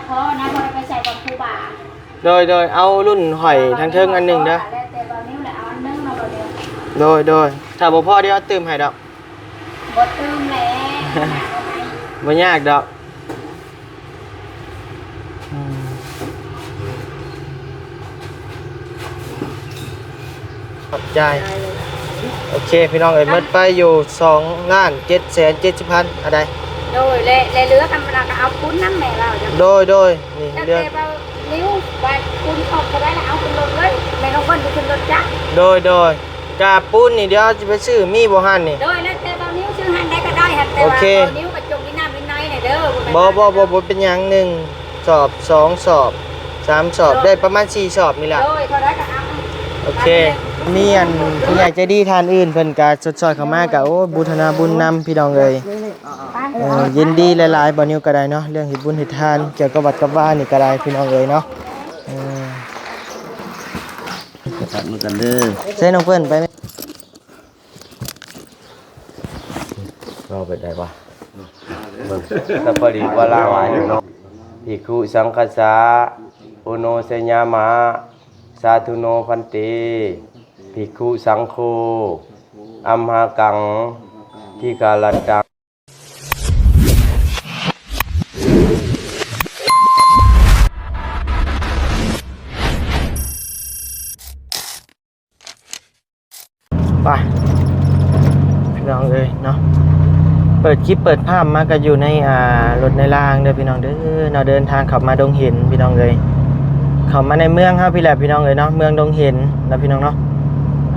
ພໍນະ ບໍ່ໄດ້ໄປໃສ່ກັບຄູບາ. ໂດຍ ໂດຍ ເອົາລຸ້ນຫອຍທາງເທິງອັນໜຶ່ງເດີ. ແລ້ວແຕ່ບ່າວນິວແຫຼະ ເອົາອັນໜຶ່ງເນາະບ່າວນິວ. ໂດຍ ໂດຍ ຖ້າບໍ່ພໍດຽວເອົາຕື່ມໃຫ້ດອກ. ບໍ່ຕື່ມແຫຼະ ບໍ່ຍາກດອກ. ອືມ ຂອບໃຈ. ໂອເຄ ພີ່ນ້ອງເອີຍ ໝົດໄປຢູ່ສອງລ້ານເຈັດແສນເຈັດສິບພັນ ອັນໃດ. ໂດຍ ແລະ ແລະເຫຼືອທຳມະດາກໍເອົາປຸ້ນນຳແມ່ເວົ້າ. ໂດຍ ໂດຍ ນີ້ເລື່ອງ ແຕ່ວ່ານິວວ່າປຸ້ນອອກບໍ່ໄດ້ລະ ເອົາຂຶ້ນລົດເລີຍ ແມ່ນ້ອງເພິ່ນໄປຂຶ້ນລົດຈັກ. ໂດຍ ໂດຍ ກະປຸ້ນນີ້ດຽວຊິໄປຊື້ ມີບໍ່ຫັ້ນນີ້? ໂດຍ ແລ້ວແຕ່ບ່າວນິວຊື້ຫັ້ນໃດກໍໄດ້ຫັ້ນ ແຕ່ວ່າ ໂອເຄ ບ່າວນິວກໍຈົ່ງມີນ້ຳມີໃນແດ່ເດີ. ບໍ່ ບໍ່ ບໍ່ ບໍ່ເປັນຫຍັງ ໜຶ່ງ ສອບ ສອງສອບ ສາມສອບ ໄດ້ປະມານສີ່ສອບນີ້ແຫຼະ. ໂດຍ ເທົ່າໃດກໍເອົາ. ໂອເຄ ມີອັນຜູ້ໃຫຍ່ໃຈດີທ່ານອື່ນເພິ່ນກະຊົດຊ່ອຍເຂົ້າມາກະ ໂອ້ ໂມທະນາບຸນນຳພີ່ນ້ອງເອີຍ. ເອີ ຍິນດີຫຼາຍໆ ບ່າວນິວກໍໄດ້ເນາະ ເລື່ອງເຮັດບຸນເຮັດທານ ກ່ຽວກັບວັດກັບວານີ້ກໍໄດ້ພີ່ນ້ອງເອີຍເນາະ. ເອີ ຈັບມືກັນເດີ ໃສ່ນ້ອງເພິ່ນໄປ. ເວົ້າໄປໄດ້ວະ ເບິ່ງ ສັບປະລິວາລາວາຍເນາະ. ພິກຂຸສັງຄັດສະ ໂອໂນຊະຍາມະ ສາທຸໂນພັນເຕ ພິກຂຸສັງໂຄ ອັມຫະກັງ ທິກຂະລັດຕັງ. ໄປ ພີ່ນ້ອງເອີຍເນາະ ເປີດຄລິບເປີດພາບມາກໍຢູ່ໃນ ອ່າ ລົດໃນລາງເດີພີ່ນ້ອງເດີເນາະ. ເດີນທາງເຂົ້າມາດົງເຫັນພີ່ນ້ອງເອີຍ ເຂົ້າມາໃນເມືອງເຮົາພີ້ແຫຼະພີ່ນ້ອງເອີຍເນາະ ເມືອງດົງເຫັນເນາະພີ່ນ້ອງເນາະ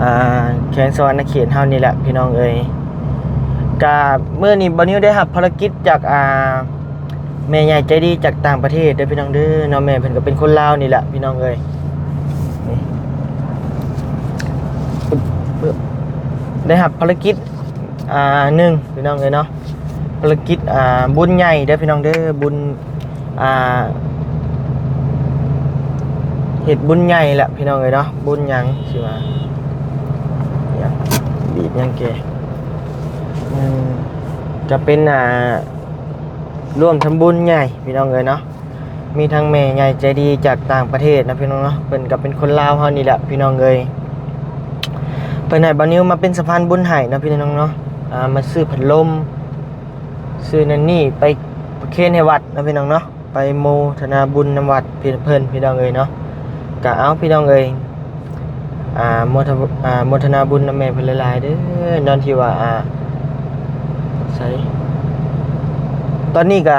ອ່າ ແຂວງສະຫວັນນະເຂດເຮົານີ້ແຫຼະພີ່ນ້ອງເອີຍ. ກະມື້ນີ້ບ່າວນິວໄດ້ຮັບພາລະກິດຈາກ ອ່າ ແມ່ໃຫຍ່ໃຈດີຈາກຕ່າງປະເທດເດີພີ່ນ້ອງເດີເນາະ. ແມ່ເພິ່ນກໍເປັນຄົນລາວນີ້ແຫຼະພີ່ນ້ອງເອີຍ ນີ້ ໄດ້ຮັບພາລະກິດ ອ່າ ໜຶ່ງພີ່ນ້ອງເອີຍເນາະ ພາລະກິດ ອ່າ ບຸນໃຫຍ່ເດີພີ່ນ້ອງເດີ ບຸນ ອ່າ ເຮັດບຸນໃຫຍ່ແຫຼະພີ່ນ້ອງເອີຍເນາະ. ບຸນຫຍັງຊິວ່າ ຫຍັງ ບີບຫຍັງແກ ເອີ ກະເປັນ ອ່າ ຮ່ວມທຳບຸນໃຫຍ່ພີ່ນ້ອງເອີຍເນາະ. ມີທັງແມ່ໃຫຍ່ໃຈດີຈາກຕ່າງປະເທດເນາະພີ່ນ້ອງເນາະ ເພິ່ນກໍເປັນຄົນລາວເຮົານີ້ແຫຼະພີ່ນ້ອງເອີຍ. ເພິ່ນໃຫ້ບ່າວນິວມາເປັນສະພານບຸນໃຫ້ເນາະພີ່ນ້ອງເນາະ ອ່າ ມາຊື້ພັດລົມ ຊື້ນັ້ນນີ້ໄປປະເຄນໃຫ້ວັດເນາະພີ່ນ້ອງເນາະ ໄປໂມທະນາບຸນນຳວັດເພິ່ນພີ່ນ້ອງເອີຍເນາະ. ກະເອົາພີ່ນ້ອງເອີຍ ອ່າ ໂມທະ ອ່າ ໂມທະນາບຸນນຳແມ່ເພິ່ນຫຼາຍໆເດີເນາະ ທີ່ວ່າ ອ່າ ໃສ ຕອນນີ້ກະ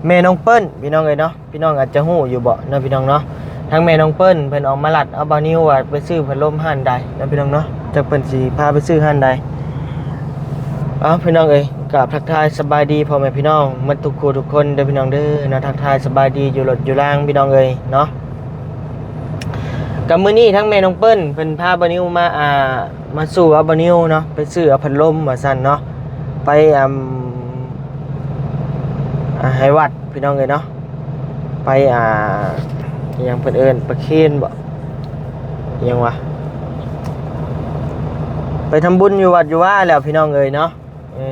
ແມ່ນ້ອງເປີ້ນພີ່ນ້ອງເອີຍເນາະ. ພີ່ນ້ອງອາດຈະຮູ້ຢູ່ເບາະເນາະພີ່ນ້ອງເນາະ ທາງແມ່ນ້ອງເປີ້ນເພິ່ນອອກມາລັດເອົາບ່າວນິວວ່າໄປຊື້ພັດລົມຮ້ານໃດເນາະພີ່ນ້ອງເນາະ ຈັກເພິ່ນຊິພາໄປຊື້ຮ້ານໃດ. ເອົ້າ ພີ່ນ້ອງເອີຍ ກາບທັກທາຍສະບາຍດີພໍ່ແມ່ພີ່ນ້ອງໝົດທຸກຄູ່ທຸກຄົນເດີພີ່ນ້ອງເດີເນາະ ທັກທາຍສະບາຍດີຢູ່ລົດຢູ່ລາງພີ່ນ້ອງເອີຍເນາະ. ກະມື້ນີ້ທາງແມ່ນ້ອງເປີ້ນເພິ່ນພາບ່າວນິວມາ ອ່າ ມາສູ່ເອົາບ່າວນິວເນາະ ໄປຊື້ເອົາພັດລົມວ່າຊັ້ນເນາະ ໄປ ອ່າ ອ່າ ໃຫ້ວັດ ພີ່ນ້ອງເອີຍເນາະ ໄປ ອ່າ ອີ່ຫຍັງເພິ່ນເອີ້ນ ປະເຄນເບາະ ອີ່ຫຍັງວະ ໄປທຳບຸນຢູ່ວັດຢູ່ວາແລ້ວພີ່ນ້ອງເອີຍເນາະ. ເອີ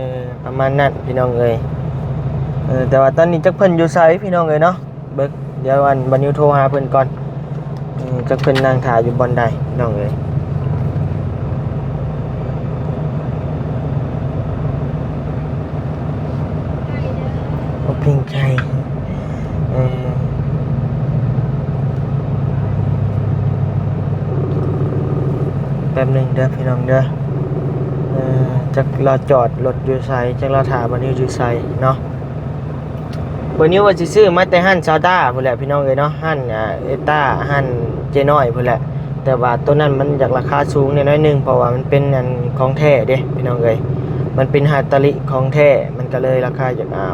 ປະມານນັ້ນພີ່ນ້ອງເອີຍ ເອີ ແຕ່ວ່າຕອນນີ້ຈັກເພິ່ນຢູ່ໃສພີ່ນ້ອງເອີຍເນາະ. ເບິ່ງ ດຽວອັນບ່າວນິວໂທຫາເພິ່ນກ່ອນ ອືມ ຈັກເພິ່ນນັ່ງຖ້າຢູ່ບ່ອນໃດພີ່ນ້ອງເອີຍ. ໂອ້ ເພງໄທ ເອີ ແປັບໜຶ່ງເດີພີ່ນ້ອງເດີ ເອີ ຈັກລາວຈອດລົດຢູ່ໃສ ຈັກລາວຖ້າບ່າວນິວຢູ່ໃສເນາະ. ບ່າວນິວວ່າຊິຊື້ມາແຕ່ຮ້ານຊາວຕ້າພຸ້ນແຫຼະພີ່ນ້ອງເອີຍເນາະ ຮ້ານ ອ່າ ເອຕ້າ ຮ້ານເຈ້ນ້ອຍພຸ້ນແຫຼະ ແຕ່ວ່າໂຕນັ້ນມັນຢາກລາຄາສູງແດ່ໜ້ອຍໜຶ່ງ ເພາະວ່າມັນເປັນອັນຂອງແທ້ເດ້ພີ່ນ້ອງເອີຍ ມັນເປັນຮາດຕາລິຂອງແທ້ ມັນກໍເລີຍລາຄາຢາກ ອ່າ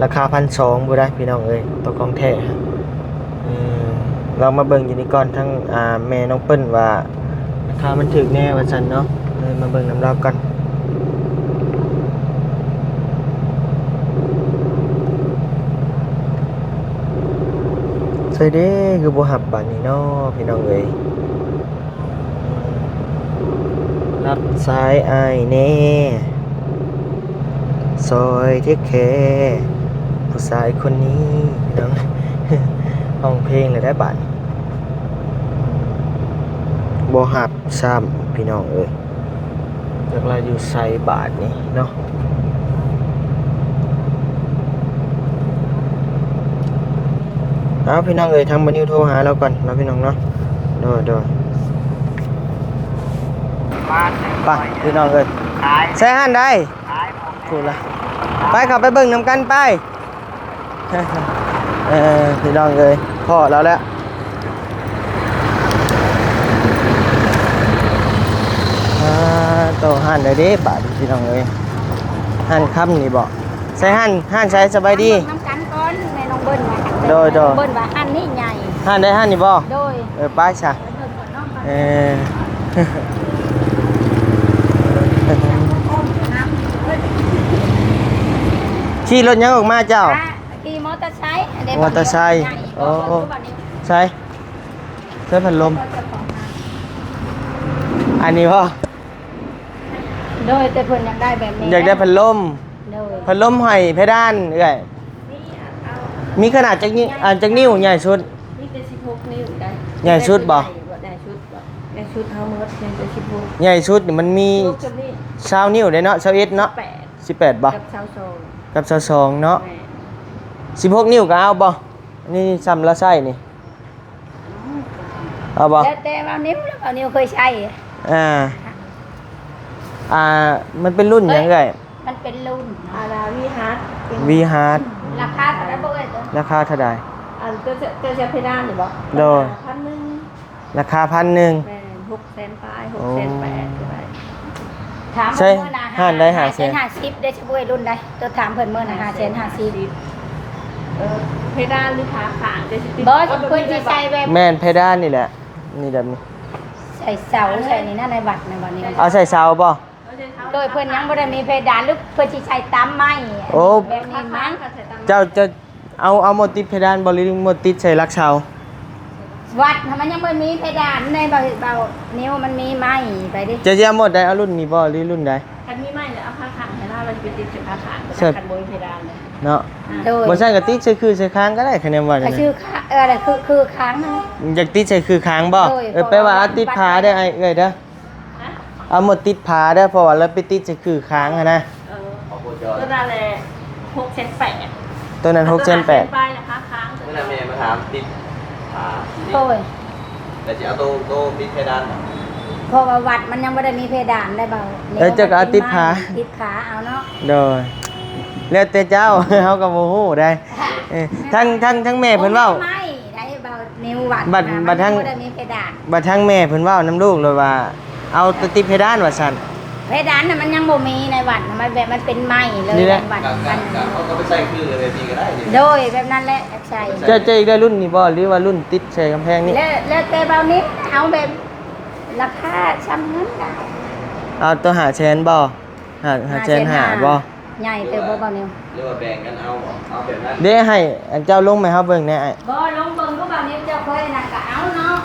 ລາຄາພັນສອງພຸ້ນໃດ໋ພີ່ນ້ອງເອີຍ ໂຕຂອງແທ້. ເອີ ລອງມາເບິ່ງຢູ່ນີ້ກ່ອນ ທາງ ອ່າ ແມ່ນ້ອງເປີ້ນວ່າ ລາຄາມັນຖືກແນ່ວ່າຊັ້ນເນາະ ເອີ ມາເບິ່ງນຳລາວກ່ອນ. ໃສເດ້ ຄືບໍ່ຮັບບາດນີ້ເນາະ ພີ່ນ້ອງເອີຍ. ຮັບສາຍອ້າຍແດ່ ຊ່ອຍເທກແຄຜູ້ຊາຍຄົນນີ້ເນາະ. ຮ້ອງເພງແລ້ວໄດ້ບາດນີ້ ບໍ່ຮັບຊ້ຳພີ່ນ້ອງເອີຍ. ຈັກລາວຢູ່ໃສບາດນີ້ເນາະ. ເອົາ ພີ່ນ້ອງເອີຍ ທາງບ່າວນິວໂທຫາລາວກ່ອນເນາະ ພີ່ນ້ອງເນາະ. ໂດຍ ໂດຍ ໄປ ພີ່ນ້ອງເອີຍ ໃສ່ຮ້ານໃດ ພຸ້ນລະ ໄປ ເຂົ້າໄປເບິ່ງນຳກັນໄປ. ເອີ ພີ່ນ້ອງເອີຍ ພໍ້ລາວແລ້ວ. ອ່າ ໂຕ ຮ້ານໃດເດ້ບາດນີ້ ພີ່ນ້ອງເອີຍ ຮ້ານຄຳນີ້ບໍ? ໃສ່ຮ້ານ ຮ້ານໃສ? ສະບາຍດີ ນຳກັນກ່ອນ ແມ່ນ້ອງເບິ່ນວ່າ ໂດຍ ໂດຍ ເບິ່ນວ່າຮ້ານນີ້ໃຫຍ່ ຮ້ານໃດ? ຮ້ານນີ້ບໍ? ໂດຍ ເອີ ໄປຊະ ເອີ ຂີ່ລົດຫຍັງອອກມາເຈົ້າ? ຂີ່ມໍເຕີໄຊ ອັນນີ້ ມໍເຕີໄຊ ໂອ້ ໃສ່ ໃສ່ພັດລົມ ອັນນີ້ບໍ? ໂດຍ ແຕ່ເພິ່ນຢາກໄດ້ແບບນີ້ ຢາກໄດ້ພັດລົມ ໂດຍ ພັດລົມຫ້ອຍເພດານເອື້ອຍ ມີຂະໜາດຈັກນິ້ວ ອັນ ຈັກນິ້ວໃຫຍ່ສຸດ? ມີແຕ່ສິບຫົກນິ້ວໄດ໋. ໃຫຍ່ສຸດບໍ? ໃຫຍ່ສຸດ ໃຫຍ່ສຸດເຮົາໝົດ ໃຫຍ່ສຸດ ໃຫຍ່ສຸດນີ້ມັນມີຊາວນິ້ວເດ້ເນາະ ຊາວເອັດເນາະ ສິບແປດບໍ? ກັບຊາວສອງ ກັບຊາວສອງເນາະ ແມ່ນ ສິບຫົກນິ້ວກໍເອົາບໍ? ນີ້ ນີ້ຊ່ຳລາວໃຊ້ນີ້ ເອົາບໍ່? ແລ້ວແຕ່ວ່ານິ້ວ ແລ້ວວ່ານິ້ວເຄີຍໃຊ້ ອ່າ ອ່າ ມັນເປັນລຸ້ນຫຍັງເອື້ອຍ? ມັນເປັນລຸ້ນ ອ່າ ວີຮາດ ວີຮາດ ລາຄາເທົ່າໃດບໍ່ເອື້ອຍ? ລາຄາເທົ່າໃດ? ອັນ ເຈົ້າ ເຈົ້າໃຊ້ເພດານນີ້ບໍ່? ໂດຍ ພັນໜຶ່ງ ລາຄາພັນໜຶ່ງ ແມ່ນ ຫົກແສນປາຍ ຫົກແສນແປດກໍໄດ້ ຖາມເພິ່ນມື້ໜ້າ ໃຊ້ຮ້ານໃດ ຫ້າແສນ ຫ້າແສນຫ້າສິບ ເດ້ ຊິບໍ່ໃຫ້ລຸ້ນໃດ ໂຕຖາມເພິ່ນມື້ໜ້າ ຫ້າແສນຫ້າສິບ ເອີ ເພດານຫຼືຝາຂ້າງ ເຈົ້າຊິຕິດ ບໍ່ ເພິ່ນຊິໃສ່ແບບ ແມ່ນ ເພດານນີ້ແຫຼະ ນີ້ແບບນີ້ ໃສ່ເສົາ ໃສ່ນີ້ນະ ໃນວັດນະ ບັດນີ້ ເອົາໃສ່ເສົາບໍ່? ໂດຍ ເພິ່ນຍັງບໍ່ໄດ້ມີເພດານ ຫຼືເພິ່ນຊິໃສ່ຕາມໄມ້ ໂອ້ ແບບນີ້ມັ້ງ ເຈົ້າ ເຈົ້າ ເອົາ ເອົາໝົດຕິດເພດານບໍ່ ຫຼືໝົດຕິດໃສ່ຫຼັກເສົາ? ວັດຫັ້ນມັນຍັງບໍ່ມີເພດານໃດ ເບົາ ເບົາ ນິ້ວມັນມີໄມ້ໄປເດ້ ເຈົ້າຊິເອົາໝົດໃດ ເອົາລຸ້ນນີ້ບໍ່ ຫຼືລຸ້ນໃດ? ຄັນມີໄມ້ແລ້ວເອົາຝາຂ້າງໃຫ້ລາວ ລາວຊິໄປຕິດໃສ່ຝາຂ້າງ ແຕ່ຄັນບໍ່ມີເພດານເນາະ ໂດຍ ບໍ່ຊັ້ນກໍຕິດໃສ່ຄືໃສ່ຄາງກໍໄດ້ ຄະແນນວ່າ ຄືຄາງ ເອີ ຄື ຄືຄາງ ຢາກຕິດໃສ່ຄືຄາງບໍ່? ໂດຍ ເອີ ແປວ່າເອົາຕິດຝາເດີ້ ອ້າຍເອື້ອຍເດີ້ ເອົາໝົດຕິດຝາເດີ້ ເພາະວ່າລາວໄປຕິດໃສ່ຄືຄາງຫັ້ນນະ ເອີ ໂຕນັ້ນແຫຼະ ຫົກແສນແປດ ໂຕນັ້ນຫົກແສນແປດ ປາຍລາຄາຄ້າງ ມື້ນັ້ນແມ່ມາຖາມຕິດຝາ ໂອ້ຍ ແຕ່ຊິເອົາໂຕ ໂຕຕິດເພດານ ເພາະວ່າວັດມັນຍັງບໍ່ໄດ້ມີເພດານໄດ້ເບົາ ເອີ ເຈົ້າກໍເອົາຕິດຝາ ຕິດຝາເອົາເນາະ ໂດຍ ແລ້ວແຕ່ເຈົ້າ ເຮົາກໍບໍ່ຮູ້ໄດ໋ ເອີ ທັງ ທັງ ທັງແມ່ເພິ່ນເວົ້າ ບໍ່ມີໄມ້ໄດ໋ເບົາ ນິວວັດ ບັດ ບັດທາງ ບໍ່ໄດ້ມີເພດານ ບັດທາງແມ່ເພິ່ນເວົ້ານຳລູກໂລດວ່າ ເອົາແຕ່ຕິດເພດານວ່າຊັ້ນ ເພດານນະມັນຍັງບໍ່ມີໃນວັດນະ ມັນແບບມັນເປັນໄມ້ເລີຍ ນີ້ແຫຼະ ວັດ ກະ ກະ ກະເຮົາກໍໄປໃສ່ຄືແບບນີ້ກໍໄດ້ນີ້ ໂດຍ ແບບນັ້ນແຫຼະ ຢາກໃສ່ ເຈົ້າ ເຈົ້າຢາກໄດ້ລຸ້ນນີ້ບໍ່ ຫຼືວ່າລຸ້ນຕິດໃສ່ກຳແພງນີ້? ແລ້ວ ແລ້ວແຕ່ເບົານິວ ເອົາແບບລາຄາຊ່ຳເງິນກໍ ເອົາໂຕຫ້າແສນບໍ່? ຫ້າ ຫ້າແສນຫ້າບໍ່? ໃຫຍ່ເຕີບບໍ່ ເບົານິວ? ຫຼືວ່າແບ່ງກັນເອົາບໍ່? ເອົາແບບນັ້ນ ເດ້ ໃຫ້ອັນເຈົ້າລົງໃຫ້ເຮົາເບິ່ງແດ່ອ້າຍ ບໍ່ ລອງເບິ່ງດູ ເບົານິວ ເຈົ້າເຄີຍນັ້ນກໍເອົາເນາະ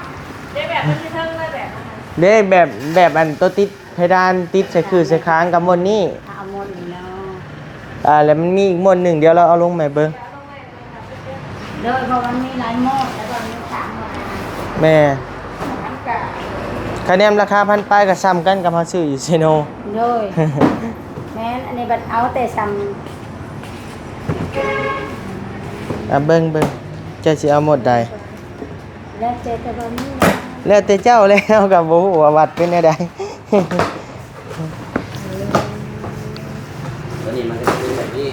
ເດ້ ແບບມັນເທິງເລີຍ ແບບ ເດ້ ແບບ ແບບອັນໂຕຕິດເພດານ ຕິດໃສ່ຄືໃສ່ຄາງກັບໝົດນີ້ ເອົາໝົດນີ້ເນາະ ອ່າ ແລ້ວມັນມີອີກໝົດໜຶ່ງ ດຽວລາວເອົາລົງໃຫ້ເບິ່ງ ໂດຍ ເພາະມັນມີຫຼາຍໝົດ ແລ້ວກໍມີສາມໝົດ ແມ່ນ ຄັນແນມລາຄາພັນປາຍກໍຊ່ຳກັນກັບເຮົາຊື້ຢູ່ເຊໂນ ໂດຍ ແມ່ນ ອັນນີ້ບັດເອົາແຕ່ຊ່ຳ ອ່ະ ເບິ່ງ ເບິ່ງ ເຈົ້າຊິເອົາໝົດໃດ? ແລ້ວແຕ່ ແຕ່ວ່າມີ ແລ້ວແຕ່ເຈົ້າແລ້ວ ກໍບໍ່ຮູ້ວ່າວັດເປັນແນວໃດ ຕົວນີ້ມັນກໍຈະເປັນແບບນີ້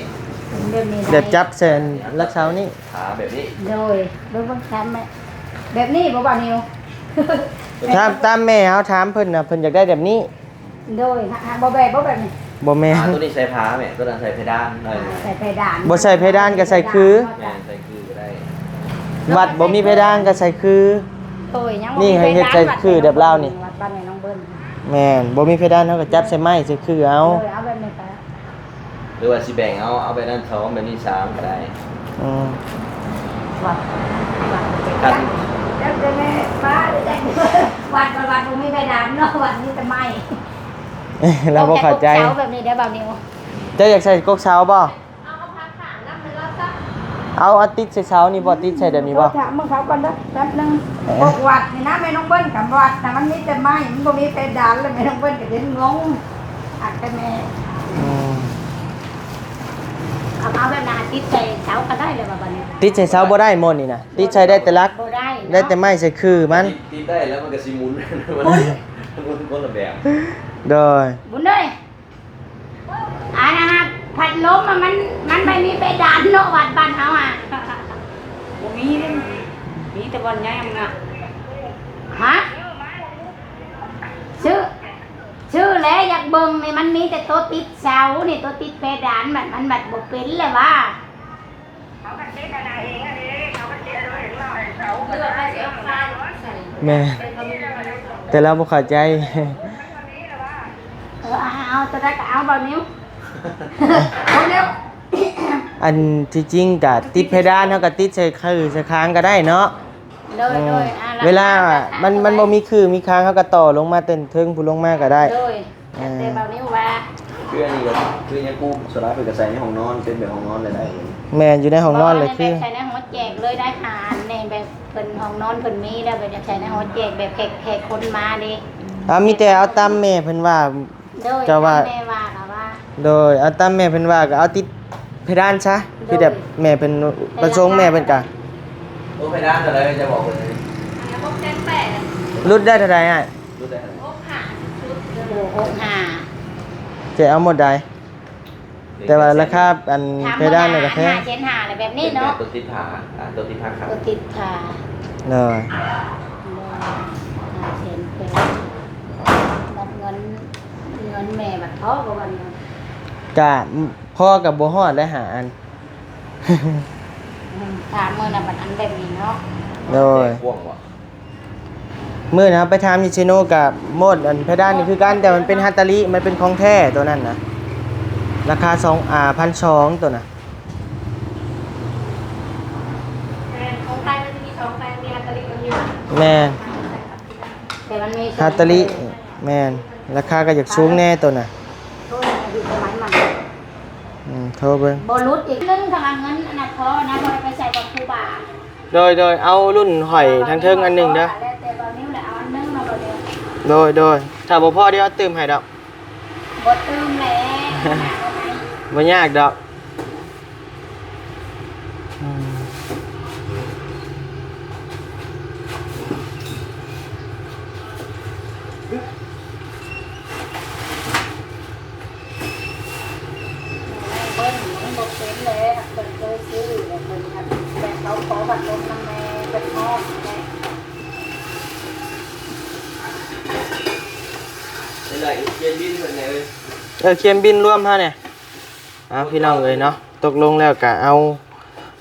ແບບນີ້ ແບບຈັບໃສ່ຫຼັກເສົານີ້ ຂາແບບນີ້ ໂດຍ ເບິ່ງ ເບິ່ງ ຖາມແມ່ ແບບນີ້ບໍ່ ບ່າວນິວ? ຖາມ ຕາມແມ່ເຮົາຖາມເພິ່ນນະ ເພິ່ນຢາກໄດ້ແບບນີ້ ໂດຍ ຫາ ຫາ ບໍ່ແບບ ບໍ່ແບບນີ້ ບໍ່ແມ່ນ ອ່າ ຕົວນີ້ໃສ່ຝາແມ່ ຕົວນັ້ນໃສ່ເພດານ ອ່າ ໃສ່ເພດານ ບໍ່ໃສ່ເພດານກໍໃສ່ຄື ແມ່ນ ໃສ່ຄືກໍໄດ້ ວັດບໍ່ມີເພດານກໍໃສ່ຄື ໂດຍ ຍັງບໍ່ມີເພດານ ນີ້ໃຫ້ເຮັດໃສ່ຄືແບບລາວນີ້ ວັດບ້ານແມ່ນ້ອງເບິ່ນ ແມ່ນ ບໍ່ມີເພດານເຮົາກໍຈັບໃສ່ໄມ້ໃສ່ຄືເອົາ ໂດຍ ເອົາແບບນີ້ໄປ ຫຼືວ່າຊິແບ່ງເອົາ ເອົາແບບນັ້ນສອງ ແບບນີ້ສາມກໍໄດ້ ອືມ ວັດ ວັດ ຄັນ ວັດ ວັດບໍ່ມີເພດານເນາະ ວັດມີແຕ່ໄມ້ ລາວບໍ່ເຂົ້າໃຈ ເອົາແບບນີ້ໄດ້ ບ່າວນິວ ເຈົ້າຢາກໃສ່ກົກເສົາບໍ່? ເອົາ ເອົາຜ້າຂາງນຳໃຫ້ລາວຊະ ເອົາ ເອົາຕິດໃສ່ເສົານີ້ບໍ່? ຕິດໃສ່ແບບນີ້ບໍ່? ໂທຖາມເບິ່ງເຂົາກ່ອນເດີ ແປັບໜຶ່ງ. ເອີ ພວກວັດນີ້ນະ ແມ່ນ້ອງເບິ່ນກະ ວັດນະມັນມີແຕ່ໄມ້ ມັນບໍ່ມີເພດານ ແລ້ວແມ່ນ້ອງເບິ່ນກະເຫັນງົງ ອັກແຕ່ແມ່. ອືມ ເອົາ ເອົາແບບນັ້ນ ຕິດໃສ່ເສົາກະໄດ້ແລ້ວວ່າບັດນີ້. ຕິດໃສ່ເສົາບໍ່ໄດ້ໝົດນີ້ນະ ຕິດໃສ່ໄດ້ແຕ່ຫຼັກ ບໍ່ໄດ້ເນາະ ໄດ້ແຕ່ໄມ້ໃສ່ຄືມັນ. ຕິດ ຕິດໄດ້ແລ້ວມັນກະຊິໝຸນ ໂອ້ຍ ໝຸນຄົນລະແບບ. ໂດຍ ບຸນເອີຍ ອັນນັ້ນນະ ພັດລົມມັນ ມັນບໍ່ມີເພດານເນາະ ວັດບ້ານເຮົາອະ ບໍ່ມີເດ້ ມີແຕ່ບ່ອນໃຫຍ່ນະ. ຮະ? ຊື້ ຊື້ແຫຼະ ຢາກເບິ່ງນີ້ ມັນມີແຕ່ໂຕຕິດເສົານີ້ ໂຕຕິດເພດານ ມັນ ມັນບັດບໍ່ເປັນແຫຼະຫວາ. ແມ່ນ ແຕ່ລາວບໍ່ເຂົ້າໃຈ. ເອີ ເອົາ ເອົາ ຕົວໃດກະເອົາ ບ່າວນິວ. ອັນທີ່ຈິງກະຕິດເພດານ ເຮົາກະຕິດໃສ່ຄືໃສ່ຄາງກະໄດ້ເນາະ. ໂດຍ ໂດຍ ອືມ ເວລາມັນ ມັນບໍ່ມີຄືມີຄາງ ເຮົາກະຕໍ່ລົງມາແຕ່ເທິງພຸ້ນລົງມາກະໄດ້. ໂດຍ ອືມ ແຕ່ບ່າວນິວວ່າ ຄືອັນນີ້ກະຄືຍັງກູ້ ສ່ວນຫຼາຍເພິ່ນກະໃສ່ໃນຫ້ອງນອນ ເປັນແບບຫ້ອງນອນເລີຍໄດ້. ແມ່ນ ຢູ່ໃນຫ້ອງນອນເລີຍ ຄືໃສ່ໃນຫໍແຈກເລີຍໄດ້ ຫາແນ່ ແບບເພິ່ນຫ້ອງນອນເພິ່ນມີແລ້ວ ແບບຢາກໃສ່ໃນຫໍແຈກ ແບບແຂກ ແຂກຄົນມາເດ້. ອາ ມີແຕ່ເອົາຕາມແມ່ເພິ່ນວ່າ. ໂດຍ ເຈົ້າວ່າ ຕາມແມ່ວ່າລະວ່າ ໂດຍ ເອົາຕາມແມ່ເພິ່ນວ່າກະເອົາຕິດເພດານຊະ. ໂດຍ ຄືແບບແມ່ເພິ່ນ ເພດານ ປະສົງແມ່ເພິ່ນກະ ໂອ້ ເພດານເທົ່າໃດ ຈະບອກເພິ່ນເລີຍ. ຫຼຸດໄດ້ເທົ່າໃດອ້າຍ? ຫຼຸດໄດ້ເທົ່າໃດ? ຫົກຫ້າ ຫົກຫ້າ ຈະເອົາໝົດໃດ? ແຕ່ວ່າລາຄາອັນເພດານນີ້ກະແພງ ຫ້າແສນຫ້າ ແບບນີ້ເນາະ ໂຕຕິດຝາ ໂຕຕິດຝາຄັບ ໂຕຕິດຝາ. ໂດຍ ຫ້າແສນແປດ ບັດເງິນ ເງິນແມ່ບັດພໍບໍ່ ບັດນີ້ ກະພໍກະບໍ່ຮອດໄດ້ຫ້າອັນ. ອືມ ຖາມມື້ນະ ບັດອັນແບບນີ້ເນາະ. ໂດຍ ກວ້າງບໍ່? ມື້ນັ້ນເຮົາໄປຖາມຢູ່ເຊໂນກະໝົດ ອັນເພດານນີ້ຄືກັນ ແຕ່ມັນເປັນຮາດຕາລິ ມັນເປັນຂອງແທ້ໂຕນັ້ນນະ ລາຄາສອງ ອາ ພັນສອງ ໂຕນະ. ແມ່ນ ຂອງໄທມັນຈະມີສອງແຜ່ນ ມີຮາດຕາລິກັບມີ ແມ່ນ ແຕ່ມັນມີສອງ ຮາດຕາລິ ແມ່ນ ລາຄາກະຢາກສູງແດ່ໂຕນະ. ໂທໃຫ້ຢູ່ສະໄໝໃໝ່ ອືມ ໂທເບິ່ງ ບໍ່ຫຼຸດອີກໜຶ່ງ ຖ້າວ່າເງິນອັນນັ້ນພໍນະ ບໍ່ໄດ້ໄປໃສ່ກັບຄູບາ. ໂດຍ ໂດຍ ເອົາລຸ້ນຫອຍທາງເທິງອັນໜຶ່ງເດີ. ແລ້ວແຕ່ບ່າວນິວແຫຼະ ເອົາອັນໜຶ່ງເນາະ ບ່າວນິວ. ໂດຍ ໂດຍ ຖ້າບໍ່ພໍດຽວເຕີມໃຫ້ດອກ. ບໍ່ເຕີມແຫຼະ ບໍ່ຍາກດອກ. ອືມ ເບິ່ງມັນບໍ່ເປັນແຫຼະ ເພິ່ນເຄີຍຊື້ແລ້ວ ເພິ່ນແບບເຂົາຂໍພັດລົມນຳແມ່ ເພິ່ນຮອດແຫຼະ. ໄດ້ ໄດ້ ຂຽນບິນເພິ່ນແດ່ເອີຍ. ເອີ ຂຽນບິນລວມເຮົາແດ່. ເອົາ ພີ່ນ້ອງເອີຍເນາະ ຕົກລົງແລ້ວກະເອົາ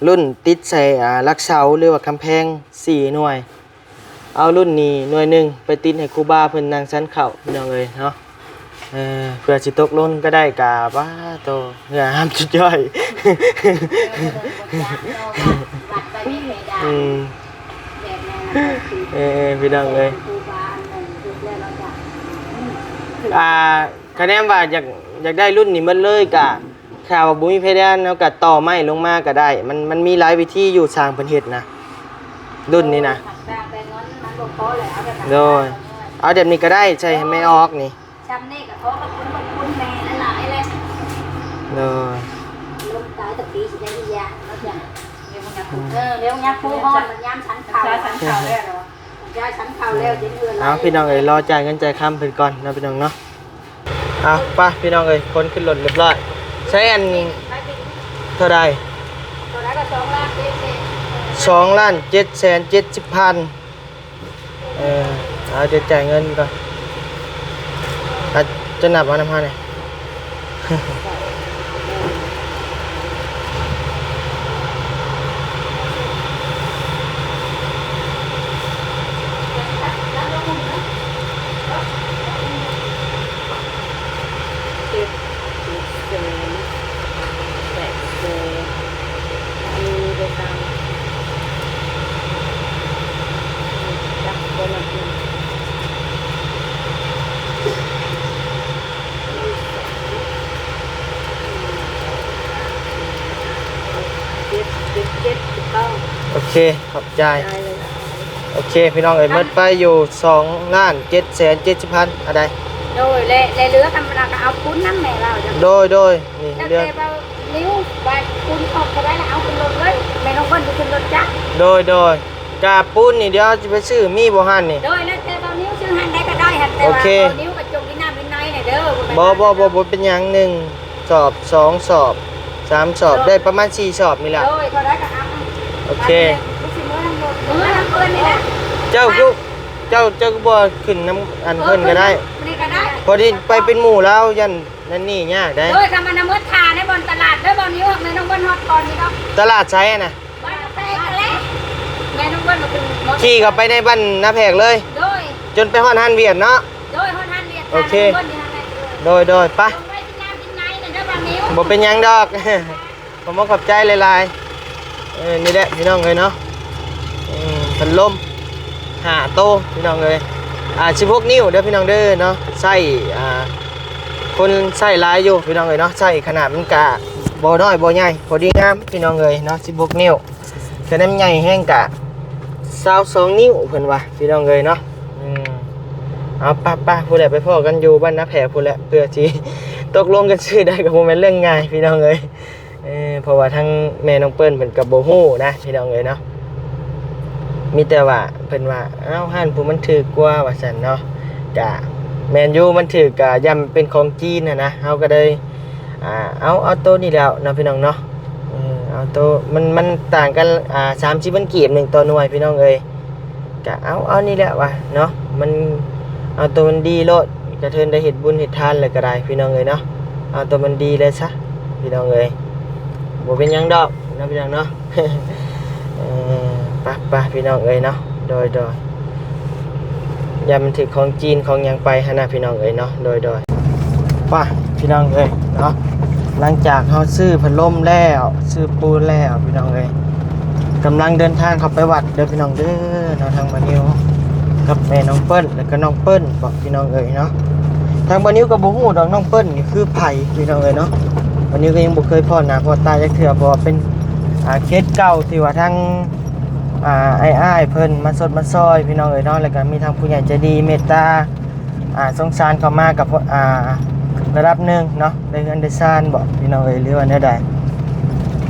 ລຸ້ນຕິດໃສ່ ອາ ຫຼັກເສົາ ຫຼືວ່າກຳແພງ ສີ່ໜ່ວຍ. ເອົາລຸ້ນນີ້ໜ່ວຍໜຶ່ງໄປຕິດໃຫ້ຄູບາເພິ່ນນັ່ງສັນເຂົ້າ ພີ່ນ້ອງເອີຍເນາະ. ເອີ ເພື່ອຊິຕົກລົງກະໄດ້ກະ ປາໂຕ ເຫື່ອຫ້າມຈຸດຍ່ອຍ. ອືມ ເອີ ພີ່ນ້ອງເອີຍ ອາ ຄະແນນວ່າຢາກ ຢາກໄດ້ລຸ້ນນີ້ໝົດເລີຍກະ ຖ້າວ່າບໍ່ມີເພດານ ເຮົາກະຕໍ່ໄມ້ລົງມາກະໄດ້. ມັນ ມັນມີຫຼາຍວິທີຢູ່ ຊ່າງເພິ່ນເຮັດນະ ລຸ້ນນີ້ນະ. ໂດຍ ເອົາແບບນີ້ກະໄດ້ ໃສ່ໃຫ້ແມ່ອອກນີ້. ຊ່ຳນີ້ກະຂໍຂອບຄຸນ ຂອບຄຸນແມ່ຫຼາຍໆເລີຍ. ໂດຍ ລົມຕາຍຕະປີຊິໄດ້ອີຫຍັງເນາະ. ເອີ ດຽວຍັງຜູ້ຮອດ ມັນຍາມສັນເຂົ້າ ສັນເຂົ້າແລ້ວເນາະ. ເອົາ ພີ່ນ້ອງເອີຍ ລໍຈ່າຍເງິນຈ່າຍຄຳເພິ່ນກ່ອນເນາະ ພີ່ນ້ອງເນາະ. ເອົາ ໄປ ພີ່ນ້ອງເອີຍ ຄົນຂຶ້ນລົດລຽບຮ້ອຍ. ໃຊ້ອັນ ເທົ່າໃດ? ເທົ່າໃດກະ ສອງລ້ານເຈັດແສນ ສອງລ້ານເຈັດແສນເຈັດສິບພັນ. ເອີ ເອົາ ດຽວຈ່າຍເງິນກ່ອນ. ອາ ຈະນັບເອົານຳເຮົາແດ່. ເຈັດ ແປດ ເກົ້າ ສິບ ສິບເອັດ ສິບສອງ ສິບສາມ ສິບສີ່ ສິບຫ້າ ສິບຫົກ ສິບເຈັດ ສິບແປດ ສິບເກົ້າ ສິບ ເຄ ຂອບໃຈ. ໂອເຄ ພີ່ນ້ອງເອີຍ ໝົດໄປຢູ່ສອງລ້ານເຈັດແສນເຈັດສິບພັນ ອັນໃດ. ໂດຍ ແລະ ແລະເຫຼືອທຳມະດາກໍເອົາປຸ້ນນຳແມ່ລາວ. ໂດຍ ໂດຍ ນີ້ເລື່ອງ ແຕ່ວ່ານິ້ວວ່າປຸ້ນອອກເທົ່າໃດລະເອົາຂຶ້ນລົດເລີຍ ແມ່ນ້ອງເພິ່ນໄປຂຶ້ນລົດຈັກ. ໂດຍ ໂດຍ ກະປຸ້ນນີ້ດຽວຊິໄປຊື້ ມີບໍ່ຫັ້ນນີ້? ໂດຍ ແລ້ວແຕ່ວ່ານິ້ວຊື້ຫັ້ນໃດກໍໄດ້ຫັ້ນ ແຕ່ວ່າ ໂອເຄ ເອົານິ້ວກໍຈົງທີ່ນ້ຳທີ່ໃນແດ່ເດີ. ບໍ່ ບໍ່ ບໍ່ ບໍ່ເປັນຫຍັງ ໜຶ່ງ ສອບ ສອງສອບ ສາມສອບ ໄດ້ປະມານສີ່ສອບນີ້ແຫຼະ. ໂດຍ ເທົ່າໃດກໍເອົາ. ໂອເຄ ເມືອນຳເພິ່ນນີ້ແຫຼະ. ເຈົ້າຄື ເຈົ້າ ເຈົ້າຄືບໍ່ຂຶ້ນນຳອັນເພິ່ນກໍໄດ້ ນີ້ກໍໄດ້ ພໍດີໄປເປັນໝູ່ລາວ ຢ້ານນັ້ນນີ້ຍາກໄດ໋. ໂດຍ ຄັນມັນນະເມືອຖາໃນບ່ອນຕະຫຼາດເດີ ບ່ອນນີ້ແມ່ນ້ອງເພິ່ນຮອດກ່ອນນີ້ດອກ. ຕະຫຼາດໃສຫັ້ນນະ? ບ້ານນາແພກຫັ້ນແຫຼະ ແມ່ນ້ອງເພິ່ນກໍຄື ຂີ່ເຂົ້າໄປໃນບ້ານນາແພກເລີຍ. ໂດຍ ຈົນໄປຮອດຮ້ານຫວຽດເນາະ. ໂດຍ ຮອດຮ້ານຫວຽດ. ໂອເຄ ໂດຍ ໂດຍ ໄປ ບໍ່ເປັນຫຍັງດອກ ຂໍຂອບໃຈຫຼາຍໆ. ເອີ ນີ້ແຫຼະພີ່ນ້ອງເອີຍເນາະ ເອີ ພັດລົມຫ້າໂຕພີ່ນ້ອງເອີຍ ອ່າ ສິບຫົກນິ້ວເດີພີ່ນ້ອງເດີເນາະ. ໃຊ້ ອ່າ ຄົນໃຊ້ຫຼາຍຢູ່ພີ່ນ້ອງເອີຍເນາະ ໃຊ້ຂະໜາດມັນກະບໍ່ນ້ອຍບໍ່ໃຫຍ່ ພໍດີງາມພີ່ນ້ອງເອີຍເນາະ ສິບຫົກນິ້ວ. ຄັນໃຫຍ່ແຮງກະຊາວສອງນິ້ວເພິ່ນວ່າພີ່ນ້ອງເອີຍເນາະ. ອືມ ເອົາ ໄປໆ ພຸ້ນແຫຼະ ໄປພໍ້ກັນຢູ່ບ້ານນາແພກພຸ້ນແຫຼະ ເພື່ອຊິຕົກລົງກັນຊື້ໄດ້ກໍບໍ່ແມ່ນເລື່ອງງ່າຍພີ່ນ້ອງເອີຍ. ເອີ ເພາະວ່າທາງແມ່ນ້ອງເປີ້ນເພິ່ນກໍບໍ່ຮູ້ນະພີ່ນ້ອງເອີຍເນາະ ມີແຕ່ວ່າເພິ່ນວ່າ ເອົ້າ ຮ້ານຜູ້ມັນຖືກກວ່າວ່າຊັ້ນເນາະ. ກະແມ່ນຢູ່ ມັນຖືກ ກະຢ້ຳເປັນຂອງຈີນຫັ້ນນະ ເຮົາກໍເລີຍ ອ່າ ເອົາ ເອົາໂຕນີ້ແລ້ວເນາະພີ່ນ້ອງເນາະ. ເອີ ເອົາໂຕ ມັນ ມັນຕ່າງກັນ ອ່າ ສາມສິບພັນກີບ ໜຶ່ງຕໍ່ໜ່ວຍພີ່ນ້ອງເອີຍ. ກະເອົາ ເອົານີ້ແຫຼະວ່າເນາະ ມັນເອົາໂຕມັນດີໂລດ ກະເທີນໄດ້ເຮັດບຸນເຮັດທານແລ້ວກໍໄດ້ພີ່ນ້ອງເອີຍເນາະ. ເອົາໂຕມັນດີເລີຍຊະພີ່ນ້ອງເອີຍ ບໍ່ເປັນຫຍັງດອກເນາະພີ່ນ້ອງເນາະ. ເອີ ໄປໆ ພີ່ນ້ອງເອີຍເນາະ ໂດຍໆ ຢ້ານມັນຖືກຂອງຈີນຂອງຫຍັງໄປຫັ້ນນະພີ່ນ້ອງເອີຍເນາະ ໂດຍໆ. ໄປພີ່ນ້ອງເອີຍເນາະ ຫຼັງຈາກເຮົາຊື້ພັດລົມແລ້ວ ຊື້ປູນແລ້ວພີ່ນ້ອງເອີຍ ກຳລັງເດີນທາງເຂົ້າໄປວັດເດີພີ່ນ້ອງເດີເນາະ. ທາງບ່າວນິວກັບແມ່ນ້ອງເປີ້ນ ແລ້ວກໍນ້ອງເປີ້ນເບາະພີ່ນ້ອງເອີຍເນາະ. ທາງບ່າວນິວກໍບໍ່ຮູ້ດອກນ້ອງເປີ້ນນີ້ຄືໃຜພີ່ນ້ອງເອີຍເນາະ ບ່າວນິວກໍຍັງບໍ່ເຄີຍພໍ້ໜ້າພໍ້ຕາຈັກເທື່ອ ເພາະວ່າເປັນ ອ່າ ເຂດເກົ່າທີ່ວ່າທາງ ອ່າ ອ້າຍໆ ເພິ່ນມາຊົດມາຊ່ອຍພີ່ນ້ອງເອີຍເນາະ ແລ້ວກໍມີທາງຜູ້ໃຫຍ່ໃຈດີເມດຕາ ອ່າ ສົງສານເຂົ້າມາກັບ ອ່າ ລະດັບໜຶ່ງເນາະ ໄດ້ເຮືອນໄດ້ຊານເບາະພີ່ນ້ອງເອີຍ ຫຼືວ່າແນວໃດ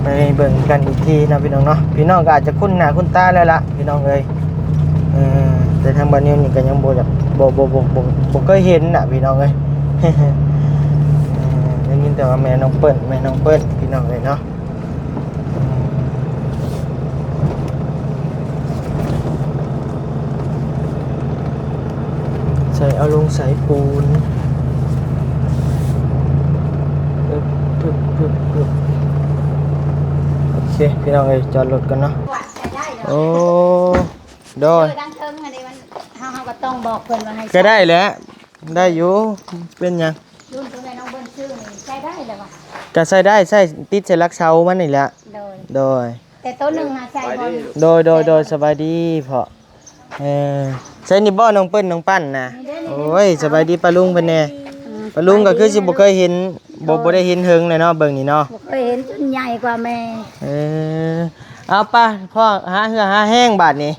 ໄປເບິ່ງກັນອີກທີເນາະພີ່ນ້ອງເນາະ. ພີ່ນ້ອງກໍອາດຈະຄຸ້ນໜ້າຄຸ້ນຕາແລ້ວລະພີ່ນ້ອງເອີຍ ເອີ ແຕ່ທາງບ່າວນິວນີ້ກໍຍັງບໍ່ຢາກ ບໍ່ ບໍ່ ບໍ່ ບໍ່ ບໍ່ເຄີຍເຫັນນະພີ່ນ້ອງເອີຍ ເອີ ໄດ້ຍິນແຕ່ວ່າແມ່ນ້ອງເປີ້ນ ແມ່ນ້ອງເປີ້ນພີ່ນ້ອງເອີຍເນາະ. ໃສ່ ເອົາລົງໃສ່ປູນ ໂອເຄ ພີ່ນ້ອງເອີຍ ຈອດລົດກ່ອນເນາະ. ໂອ້ ໂດຍ ເອີ ເຮົາ ເຮົາກໍຕ້ອງບອກເພິ່ນວ່າໃຫ້ ກໍໄດ້ແຫຼະ ໄດ້ຢູ່ ເປັນຫຍັງ? ລຸ້ນໂຕແມ່ນ້ອງເບິ່ງຊື້ນີ້ໃຊ້ໄດ້ແລ້ວຫວາ? ກໍໃຊ້ໄດ້ ໃຊ້ຕິດໃສ່ຫຼັກເສົາມັນນີ້ແຫຼະ. ໂດຍ ໂດຍ ແຕ່ໂຕໜຶ່ງຫາໃສ່ບໍ່? ໂດຍ ໂດຍ ໂດຍ ສະບາຍດີພໍ່. ເອີ ໃສ່ນີ້ບໍ່ນ້ອງເປີ້ນ ນ້ອງປັ້ນນະ? ນີ້ເດ້ ນີ້ເດ້ ໂອ້ຍ ສະບາຍດີປ້າລຸງເພິ່ນແດ່. ອືມ ປ້າລຸງກໍຄືຊິບໍ່ເຄີຍເຫັນ ບໍ່ ບໍ່ໄດ້ເຫັນເຫິງແລ້ວເນາະ ເບິ່ງນີ້ເນາະ ບໍ່ເຄີຍເຫັນຈົນໃຫຍ່ກວ່າແມ່. ເອີ ເອົາໄປພໍ່ ຫາເຫື່ອຫາແຮງບາດນີ້.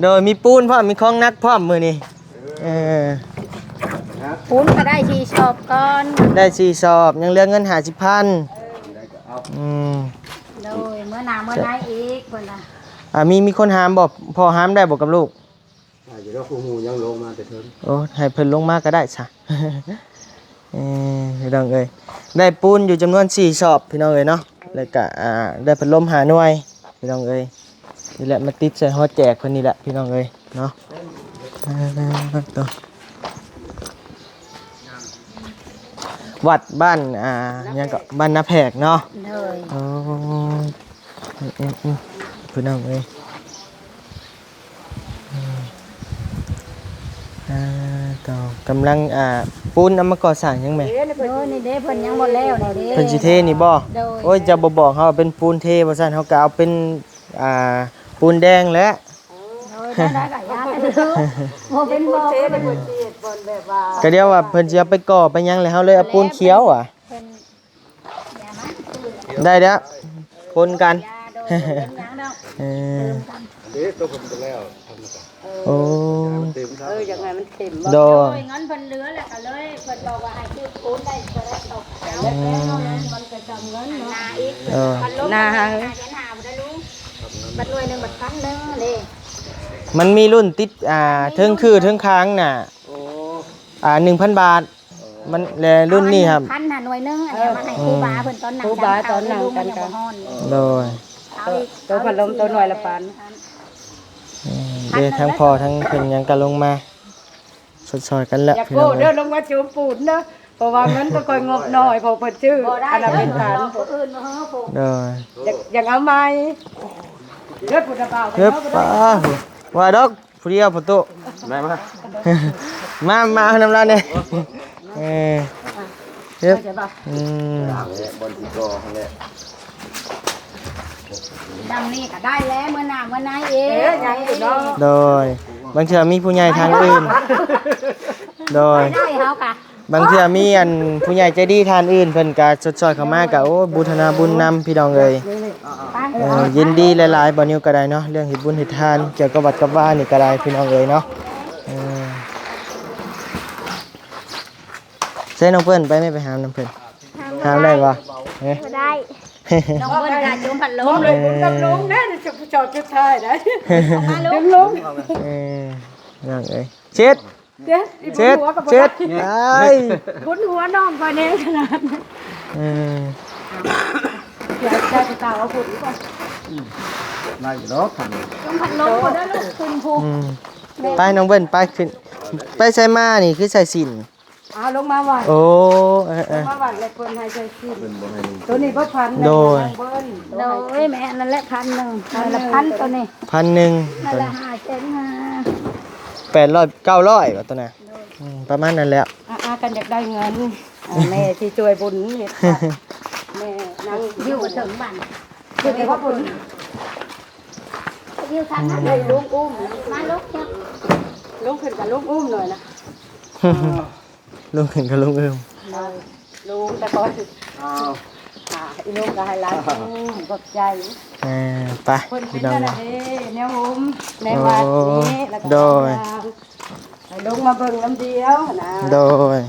ໂດຍ ມີປູນພ້ອມ ມີຂອງໜັກພ້ອມມື້ນີ້. ເອີ ປູນກໍໄດ້ສີ່ສອບກ່ອນ ໄດ້ສີ່ສອບ ຍັງເຫຼືອເງິນຫ້າສິບພັນ. ເອີ ອືມ ໂດຍ ເມື່ອໜ້າເມື່ອໃນອີກເພິ່ນວ່າ. ອ່າ ມີ ມີຄົນຫາມບໍ່? ພໍ່ຫາມໄດ້ບໍ່ກັບລູກ? ອາດຈະດອກ ຜູ້ໝູ່ຍັງລົງມາແຕ່ເທິງ. ໂອ້ ໃຫ້ເພິ່ນລົງມາກໍໄດ້ຊະ. ເອີ ພີ່ນ້ອງເອີຍ ໄດ້ປູນຢູ່ຈຳນວນສີ່ສອບ ພີ່ນ້ອງເອີຍເນາະ ແລ້ວກະ ອ່າ ໄດ້ພັດລົມຫ້າໜ່ວຍ ພີ່ນ້ອງເອີຍ. ນີ້ແຫຼະ ມາຕິດໃສ່ຫໍແຈກເພິ່ນນີ້ແຫຼະ ພີ່ນ້ອງເອີຍເນາະ. ອ່າ ໂຕ ວັດບ້ານ ອ່າ ຫຍັງເກາະ ບ້ານນາແພກເນາະ. ໂດຍ ອໍ ອືມ ອືມ ອືມ ພີ່ນ້ອງເອີຍ. ອືມ ອ່າ ຕໍ່ ກຳລັງ ອ່າ ປູນເອົາມາກໍ່ສ້າງຫຍັງແມ່? ໂອ້ ນີ້ເດ້ ເພິ່ນຍັງບໍ່ແລ້ວນີ້ເດ້ ເພິ່ນຊິເທນີ້ບໍ່? ໂດຍ ໂອ້ຍ ເຈົ້າບໍ່ບອກເຮົາວ່າເປັນປູນເທວ່າຊັ້ນ ເຮົາກໍເອົາເປັນ ອ່າ ປູນແດງແຫຼະ. ໂດຍ ໄດ້ໆ ກໍຢ່າແຕ່ລູກ ບໍ່ເປັນບໍ່ ເທເພິ່ນຊິເຮັດບ່ອນແບບວ່າ ກໍດຽວວ່າເພິ່ນຊິເອົາໄປກໍ່ໄປຫຍັງ ແລ້ວເຮົາເລີຍເອົາປູນຂຽວຫວາ? ເພິ່ນ ໄດ້ແລ້ວ ປົນກັນ. ບໍ່ເປັນຫຍັງດອກ ເອີ ເຕີມກັນ ອັນນີ້ຕົວເພິ່ນກໍແລ້ວທຳມະດາ ໂອ້ ເຕີມ ເອີ ຢາກໃຫ້ມັນເຕັມ ໂດຍ ໂດຍ ເງິນເພິ່ນເຫຼືອແລ້ວກໍເລີຍ ເພິ່ນບອກວ່າໃຫ້ຊື້ປູນໄດ້ເທົ່າໃດກໍ ອືມ ມັນກໍຈຳເງິນເນາະ ໜ້າອີກ ເອີ ບັດລົງໜ້າ ໜ້າແສນຫ້າບໍ່ໄດ້ລຸງ ບັດໜ່ວຍໜຶ່ງບັດພັນໜຶ່ງເດ້ ມັນມີລຸ້ນຕິດ ອ່າ ເທິງຄືເທິງຄາງນະ ໂອ້ ອ່າ ໜຶ່ງພັນບາດ ມັນ ແລະລຸ້ນນີ້ ເອົາອັນນີ້ພັນຫາໜ່ວຍໜຶ່ງ ອັນນີ້ເອົາມາໃຫ້ ເອີ ຄູບາເພິ່ນຕອນນັ້ນ ຄູບາຕອນນັ້ນ ຍັງເອົາຢູ່ ມັນຍັງບໍ່ຮອດ ໂດຍ ເອົາອີກ ໂຕພັດລົມໂຕໜ່ວຍລະພັນ ອືມ ເດ້ ທັງພໍ່ທັງເພິ່ນຍັງກະລົງມາຊົດຊ່ອຍກັນແລ້ວ ຢ່າໂກ້ເດີ ພີ່ນ້ອງເອີຍ ລົງມາຈູມປູນເດີ ເພາະວ່າເງິນກໍຄ່ອຍງົບໜ້ອຍ ເພາະເພິ່ນຊື້ ບໍ່ໄດ້ ອັນນັ້ນເປັນພັນ ຜູ້ອື່ນມາເຮີຜູ້ ໂດຍ ຢາກ ຢາກເອົາໃໝ່ ເດີຜູ້ນະບ່າວ ເອີ ໄປເນາະ ວ່າດອກ ຜູ້ດຽວພຸ້ນຕຸ ໄດ້ມາ ມາ ມາເອົານຳລາວແດ່ ເອີ ເອີ ອືມ ບ່ອນຊິກໍຫັ້ນແຫຼະ ດຳນີ້ກໍໄດ້ແລ້ວ ເມື່ອໜ້າເມື່ອໃນເອງ ເອີ ຍັງຢູ່ເນາະ ໂດຍ ບາງເທື່ອມີຜູ້ໃຫຍ່ທາງອື່ນ ໂດຍ ໄດ້ເຮົາກະ ບາງເທື່ອມີອັນຜູ້ໃຫຍ່ໃຈດີທ່ານອື່ນເພິ່ນກະຊົດຊ່ອຍເຂົ້າມາກະ ໂອ້ ອະນຸໂມທະນາບຸນນຳພີ່ນ້ອງເອີຍ ເອີ ຍິນດີຫຼາຍໆ ບ່າວນິວກໍໄດ້ເນາະ ເລື່ອງເຮັດບຸນເຮັດທານ ກ່ຽວກັບວັດກັບວານີ້ກໍໄດ້ພີ່ນ້ອງເອີຍເນາະ ເອີ ໃສ່ນ້ອງເພິ່ນໄປແມ່ ໄປຫາມນຳເພິ່ນ ຫາມໄດ້ບໍ່ ເອີ ບໍ່ໄດ້ ນ້ອງເພິ່ນກະຈົ່ມພັດລົມ ເອີ ບຸນກັບລົງແດ່ ຈະຜູ້ເຈົ້າສຸດທ້າຍໄດ໋ ອອກມາລົງ ເອີ ນ້ອງເອີຍ ເຊັດ ເຈັດ ເຈັດ ເຈັດ ໄດ້ ບຸນຫົວນ້ອງຂ້ອຍແດ່ຂະໜາດ ເອີ ຢາກໄດ້ຕາເອົາບຸນກ່ອນ ອືມ ໄດ້ຢູ່ດອກຄັນ ຕ້ອງພັດລົມພຸ້ນເດີລູກ ຂຶ້ນພຸ້ນ ອືມ ໄປນ້ອງເບິ້ນ ໄປຂຶ້ນ ໄປໃສມານີ້ ຄືໃສ່ສິ້ນ ເອົາລົງມາວັດ ໂອ້ ເອີໆ ລົງມາວັດແລ້ວເພິ່ນໃຫ້ໃສ່ສິ້ນ ໂຕນີ້ບໍ່ພັນ ໂດຍ ໂດຍ ແມ່ນນັ້ນແຫຼະ ພັນໜຶ່ງ ພັນໜຶ່ງ ໂຕນີ້ ພັນໜຶ່ງ ນັ້ນແຫຼະ ຫ້າແສນຫ້າ ແປດຮ້ອຍ ເກົ້າຮ້ອຍ ວ່າໂຕນະ ໂດຍ ອືມ ປະມານນັ້ນແຫຼະ ອ່າໆ ກັນຢາກໄດ້ເງິນ ອ່າ ແມ່ຊິຊ່ວຍບຸນນີ້ ແມ່ນັ່ງຢູ່ເທິງບ້ານ ຢູ່ໃນບ້ານ ຢູ່ທາງນັ້ນ ໃຫ້ລຸງອຸ້ມ ມາລຸກ ລຸກຂຶ້ນກັບລຸງອຸ້ມໜ່ອຍນະ ລຸງຂຶ້ນກັບລຸງອຶ້ມ ລຸງຕະກອນ ອ້າວ ອ່າ ອີລຸງກໍໃຫ້ຫຼານອຸ້ມ ຂອບໃຈ ເອີ ໄປ ເພິ່ນເປັນຈັ່ງໃດເດ້ ແນວໂຮມ ໃນວັດນີ້ ໂອ້ ແລ້ວກໍ ໂດຍ ໃຫ້ລົງມາເບິ່ງນຳດຽວນະ ໂດຍ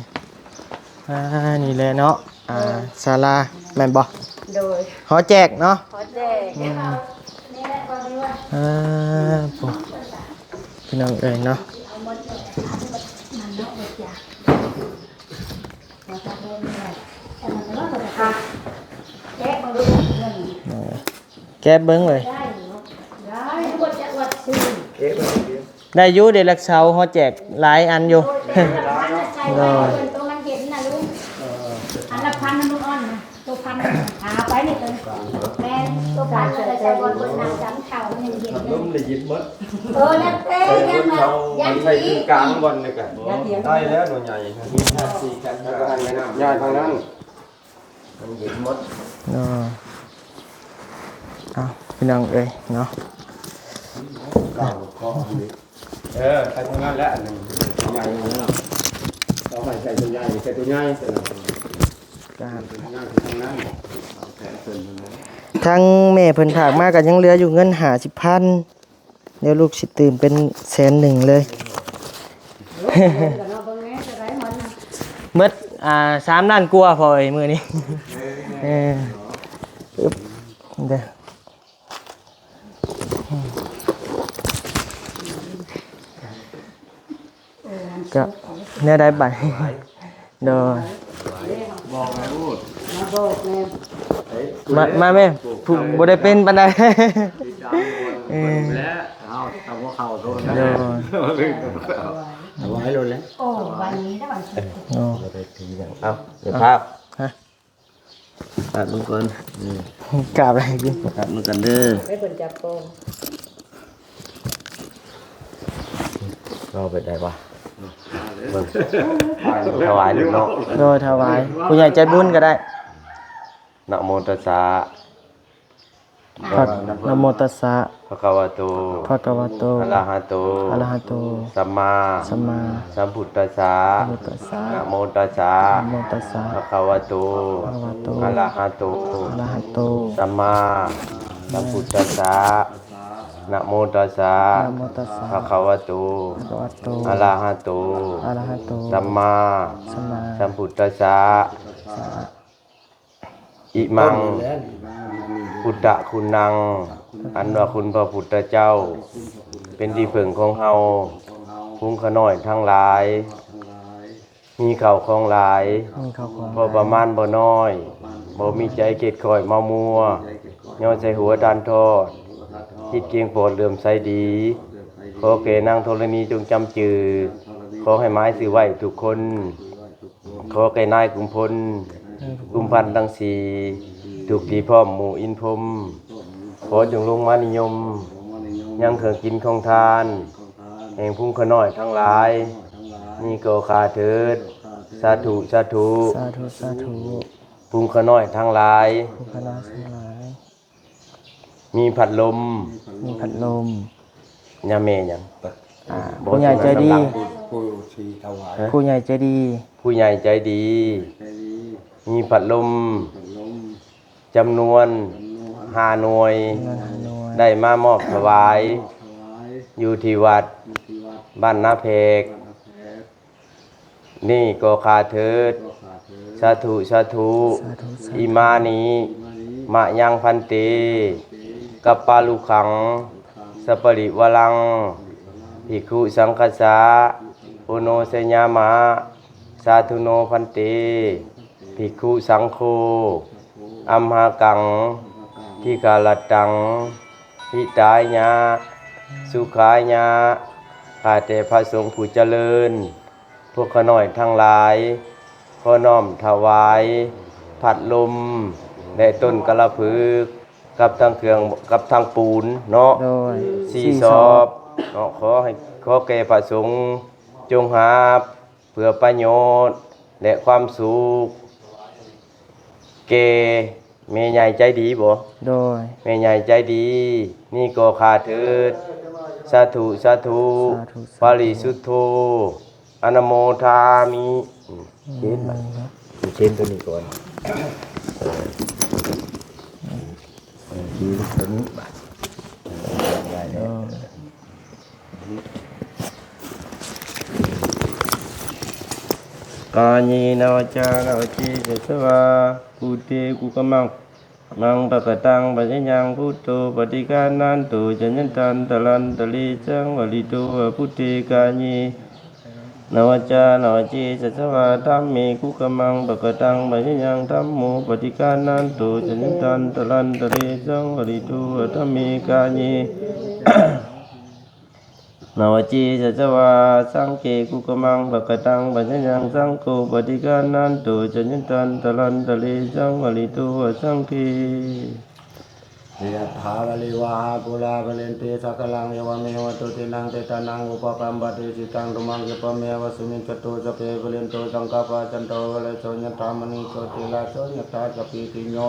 ອ່າ ນີ້ແຫຼະເນາະ ອ່າ ເອີ ສາລາແມ່ນບໍ່? ໂດຍ ຫໍແຈກເນາະ ຫໍແຈກ ອືມ ອ່າ ໂອ້ ພີ່ນ້ອງເອີຍເນາະ ແກະເບິ່ງເດີ ແກະເບິ່ງເລີຍ ໄດ້ຢູ່ ເດລັກເຊົາເຮົາແຈກຫຼາຍອັນຢູ່ ໂດຍ ໂຕມັນເຫັນນະລຸງ ອັນລະພັນນະລຸງອອນນະ ໂຕພັນ ຫາໄປນີ້ ໂຕ ແມ່ນ ໂຕພັນ ແລ້ວໃສ່ບ່ອນເພິ່ນນັ່ງຈຳເຂົ້າ ມັນຍັງເຫັນ ພັດລົມໄດ້ຍິບໝົດ ເອີ ແລ້ວແຕ່ ຍັງວ່າ ຍັງໃສ່ຂຶ້ນກາງບ່ອນນີ້ກະ ໄດ້ແລ້ວໜ່ວຍໃຫຍ່ ແລ້ວກໍຫັ້ນແມ່ນ້ຳ ຍ້າຍທາງນັ້ນ ມັນເຢັນໝົດ ເນາະ ເອົາ ພີ່ນ້ອງເອີຍເນາະ ເກົ່າເກາະນີ້ ເອີ ໃສ່ຕົງນັ້ນແຫຼະ ອັນໜຶ່ງໃຫຍ່ເນາະ ເອົາໃຫ້ໃສ່ຕົວໃຫຍ່ ໃສ່ຕົວໃຫຍ່ ໃສ່ຕົວໃຫຍ່ ໃສ່ຕົວໃຫຍ່ ທາງແມ່ເພິ່ນຝາກມາກໍຍັງເຫຼືອຢູ່ເງິນຫ້າສິບພັນ ດຽວລູກຊິຕື່ມເປັນແສນໜຶ່ງເລີຍ ເບິດ ອ່າ ສາມລ້ານກວ່າພໍເອີຍມື້ນີ້ ເອີ ອຶບ ເດີ ກໍແນວໃດບັດ ໂດຍ ບອກແມ່ ມາ ມາແມ່ ຜູ້ບໍ່ໄດ້ເປັນປານໃດ ເອີ ເອົາຕຳຫົວເຂົ່າໂດນ ໂດຍ ຖວາຍໂລດແລ້ວ ໂອ້ ວັນນີ້ນະ ວັນທີ ໂອ້ ເອົາ ເດີພາບ ຮະ ກາບເບິ່ງກ່ອນ ອືມ ກາບໄດ້ກິນ ກາບເບິ່ງກັນເດີ ໃຫ້ເພິ່ນຈັບກ່ອນ ເອົາໄປໄດ້ປະ ເບິ່ງ ຖວາຍເນາະ ໂດຍ ຖວາຍ ຜູ້ໃຫຍ່ໃຈບຸນກໍໄດ້ ນະໂມຕັດສະ ພະ ນະໂມຕັດສະ ພະຄະວະໂຕ ພະຄະວະໂຕ ອະລະຫະໂຕ ອະລະຫະໂຕ ສຳມາ ສຳມາ ສຳພຸດຕັດສະ ສຳພຸດຕັດສະ ນະໂມຕັດສະ ນະໂມຕັດສະ ພະຄະວະໂຕ ພະຄະວະໂຕ ອະລະຫະໂຕ ອະລະຫະໂຕ ສຳມາ ສຳພຸດທັດສະ ນະໂມຕັດສະ ນະໂມຕັດສະ ພະຄະວະໂຕ ພະຄະວະໂຕ ອະລະຫະໂຕ ອະລະຫະໂຕ ສຳມາ ສຳມາ ສຳພຸດທັດສະ ສະ ອິມັງ ພຸດທະຄຸນນັງ ອັນວ່າຄຸນພະພຸດທະເຈົ້າ ເປັນທີ່ເພິ່ງຂອງເຮົາ ຝູງຂ້ານ້ອຍທັງຫຼາຍ ມີເຂົ້າຂອງຫຼາຍ ມີເຂົ້າຂອງຫຼາຍ ພໍປະມານບໍ່ນ້ອຍ ບໍ່ມີໃຈເຄດຄ້ອຍເມົາມົວ ຍໍໃສ່ຫົວທານທອດ ຈິດກຽງປອດເຫຼື້ອມໃສດີ ຂໍແກ່ນາງທໍລະນີຈົ່ງຈຳຈື່ ຂໍໃຫ້ໝາຍຊື່ໄວ້ທຸກຄົນ ຂໍແກ່ນາຍກຸມພົນ ກຸມພັນທັງສີ່ ທຸກທີ່ພ້ອມໝູ່ອິນພົມ ຂໍຈົ່ງລົງມານິຍົມ ຍັງເຄື່ອງກິນຂອງທານ ແຫ່ງຝູງຂ້ານ້ອຍທັງຫຼາຍ ນີ້ກໍຂ້າເທີດ ສາທຸ ສາທຸ ສາທຸ ສາທຸ ຝູງຂ້ານ້ອຍທັງຫຼາຍ ຝູງຂ້ານ້ອຍທັງຫຼາຍ ມີພັດລົມ ມີພັດລົມ ຍາແມ່ຫຍັງ? ອ່າ ບໍ່ ຜູ້ໃຫຍ່ໃຈດີ ຜູ້ ຜູ້ຊິຖວາຍ ຮະ? ຜູ້ໃຫຍ່ໃຈດີ ຜູ້ໃຫຍ່ໃຈດີ ມີພັດລົມ ພັດລົມ ຈຳນວນ ຈຳນວນ ຫ້າໜ່ວຍ ຈຳນວນຫ້າໜ່ວຍ ໄດ້ມາມອບຖວາຍ ມອບຖວາຍ ຢູ່ທີ່ວັດ ຢູ່ທີ່ວັດ ບ້ານນາແພກ ບ້ານນາແພກ ນີ້ກໍຂ້າເທີດ ກໍຂ້າເທີດ ສາທຸ ສາທຸ ສາທຸ ສາທຸ ອິມານິ ອິມານິ ມະຍັງພັນເຕ ກັບປາລຸຄັງ ສະປະລິວະລັງ ພິກຂຸສັງຄະສາ ໂອໂນຊະຍາມະ ສາທຸໂນພັນເຕ ພິກຂຸສັງໂຄ ອັມຫະກັງ ທິກຂະລັດຕັງ ຫິຕາຍະ ສຸຂາຍະ ຂ້າແຕ່ພະສົງຜູ້ຈະເລີນ ພວກຂ້ານ້ອຍທັງຫຼາຍ ຂໍນ້ອມຖວາຍ ພັດລົມ ແລະ ຕົ້ນກາລະພຶກ ກັບທັງເຄື່ອງ ກັບທັງປູນເນາະ ໂດຍ ສີ່ ສີ່ ສອບ ສອບເນາະ ຂໍໃຫ້ ຂໍແກ່ພະສົງ ຈົ່ງຮັບ ເພື່ອປະໂຫຍດ ແລະ ຄວາມສຸກ ແກ່ແມ່ໃຫຍ່ໃຈດີບໍ? ໂດຍ ແມ່ໃຫຍ່ໃຈດີ ນີ້ກໍຂ້າເທີດ ສາທຸ ສາທຸ ສາທຸ ສາທຸ ປະລິສຸດໂທ ອະນຸໂມທາມິ ອືມ ເຊນບາດ ເຊນໂຕນີ້ກ່ອນ ເອີ ເອີ ເຊນໂຕນີ້ບາດ ເອີ ໄດ້ແລ້ວ ເອີ ກາເຍນະວາຈານະວາຈີສະສະວາ ພຸດເທກຸກະມັງ ມັງປະກະຕັງ ພະຍາຍັງ ພຸດໂທ ປະຕິການັນໂຕ ຈະຍັນຕັນຕະລັນຕະເລ ສັງວະລິໂຕ ອະພຸດເທ ກາເຍນະວາຈານະວາຈີສະສະວາ ທຳເມກຸກະມັງ ປະກະຕັງ ພະຍາຍັງ ທຳໂມ ປະຕິການັນໂຕ ຈະຍັນຕັນຕະລັນຕະເລ ສັງວະລິໂຕ ທຳເມ ກາເຍ ນະວາຈີສະສະວາ ສັງເກກຸກະມັງ ປະກະຕັງ ພະຍາຍັງ ສັງໂຄ ປະຕິການັນໂຕ ຈະຍັນຕັນຕະລັນຕະເລ ສັງວະລິໂຕ ອະສັງເກ ຍະຖາ ວາລິວະຫາ ປູລາ ປະເລນຕິ ສັງກະລັງ ເອວະເມວະ ໂຕ ຕິນັງ ເປຕານັງ ອຸປະກຳປະຕິ ສິດຕັງ ຕຸມະງ ຂິປະເມວະ ສະມິດສະຕຸ ສັບເພ ປະເລນໂຕ ສັງກະປາ ຈັນໂທ ປະລະໂສ ຍະຖາ ມະນີ ໂຊຕິລາໂສ ຍະຖາ ສະປີຕິໂຍ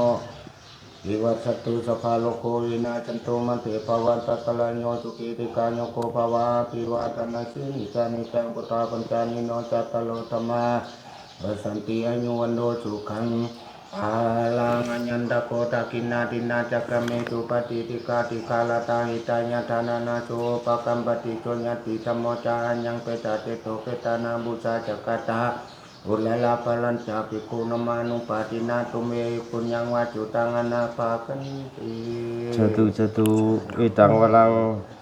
ວິວັດສັນຕຸ ສັບພະໂລໂຄ ວິນາສັນຕຸ ມາເຕ ພະວັດຕະລາໂຍ ສຸຂີ ດີຄາຍຸໂກ ພະວະ ອະພິວາທະນະສີລິສະ ນິຈຈັງ ພຸດທາ ປັນຈາ ຍະໂນ ຈັດຕາໂລ ທຳມາ ວັດສັນຕິ ອາຍຸ ວັນໂນ ສຸຂັງ ພະລັງ ອາຍັນຕະໂກ ທັກຂິນາທິນນາ ຈັກຂະເມ ສຸປະຕິທິກາ ທິກຂາລະຕາ ຫິຕາຍະ ທານານາ ໂສ ອຸປະກຳປະຕິ ໂສຍະຕິ ທຳໂມ ຈາ ອາຍັງ ເປຕາ ເຕໂຕ ເປຕານາ ບູຊາ ຈັກກະຕາ ອຸລາລາ ພະລັນຈາ ພິກຂຸ ນະມານຸປາທິນາ ຕຸມເມ ປຸນຍັງ ວາຈຸຕັງ ອະນາພາກັນຕິ ສາທຸ ສາທຸ ເອຕັງ ວະລັງ